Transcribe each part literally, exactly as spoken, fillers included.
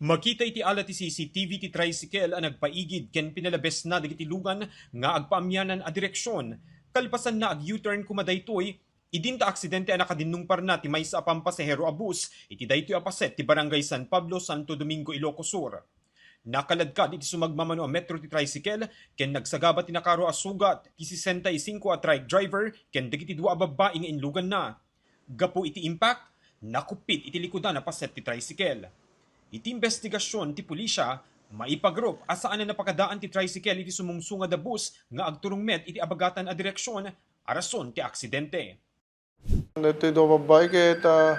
Makita iti ala ti C C T V ti tricycle a nagpaigid ken pinalabesna dagiti lugan nga agpaamianan a direksion. Kalpasanna ag-U-turn koma daytoy, idinta aksidente a nakadinnungparna ti maysa a pampasahero a bus iti daytoy a paset ti Barangay San Pablo, Santo Domingo, Ilocos Sur. Nakaladkad iti sumagmamano a metro ti tricycle ken nagsagaba ti nakaro a sugat ti sesenta y cinco a trike driver ken dagiti dua a babbai nga inluganna. Gapu iti impact, nakuppit iti likudan a paset ti tricycle. Iti imbestigasion ti pulisya, maipagrop a saan a napakadaan ti tricycle iti sumungsungad a bus nga agturong met iti abagatan a direksion a rason ti aksidente. Daytoy dua babbai ket, ah,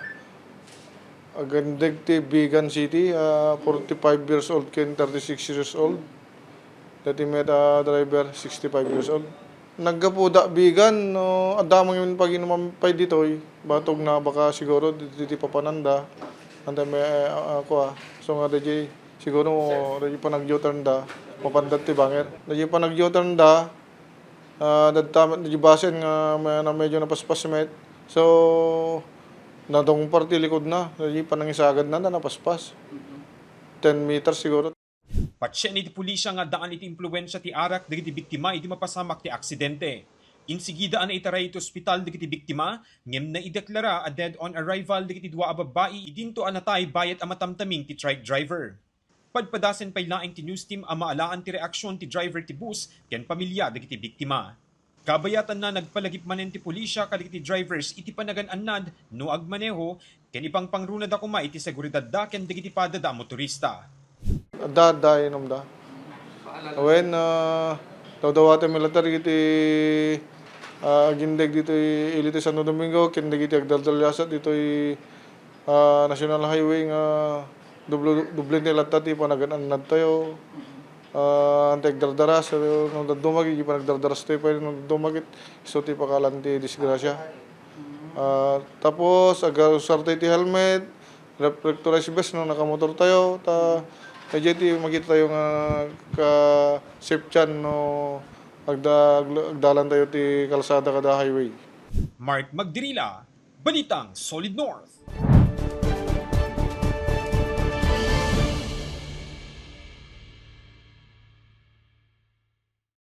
agindeg ti Vigan City, ah, forty-five years old ken thirty-six years old. Daytoy met a driver, sixty-five years old. Naggapuda Vigan, no, adda man paginuman pay ditoy. Batog na baka siguro ditoy ti papananda. Antay met, ah, ah, kua. So nga, daytoy siguro, daytoy panag-U-turn da. Mapanda ti banger. Daytoy panag-U-turn da. Ah, dadta met daytoy basen nga me-, na medyo napaspas met. So, nadungpar ti likudna. Daytoy panangisagadna, napaspas. Ten meters siguro. Patien iti pulisya nga addaan iti impluensia ti arak dagiti biktima idi mapasamak ti aksidente. Insigida a naitaray iti ospital dagiti biktima, ngem naideklara a dead on arrival dagiti dua a babbai idinto a natay bayat a matamtaming ti trike driver. Padpadasen pay laeng ti news team a maalaan ti reaksion ti driver ti bus ken pamilia dagiti biktima. Kabayatanna, nagpalagip manen ti pulisya kadagiti drivers iti panagan-annad no agmaneho ken ipangpangrunada koma iti seguridadda ken dagiti padada a motorista. Adda, adda, inumda. Wen, ah, dawdawaten mi latta dagiti, ah, agindeg ditoy ili ti Santo Domingo ken dagiti agdaldaliasat ditoy, ah, National Highway nga dublo-, doble ti latta ti panagan-annad tayo. Ah, anta agdardaras, pero no dadduma ket, panagdardaras tayo pay no dadduma ket, isu ti pakalan ti disgrasya. Ah, tapos, agarusar tayo ti helmet, reflectorized vest no nakamotor tayo, ta, idiay ti makita tayo nga ka-safetyan no agda-, agdalan tayo ti kalsada kada highway. Mark Magdirila, Balitang Solid North.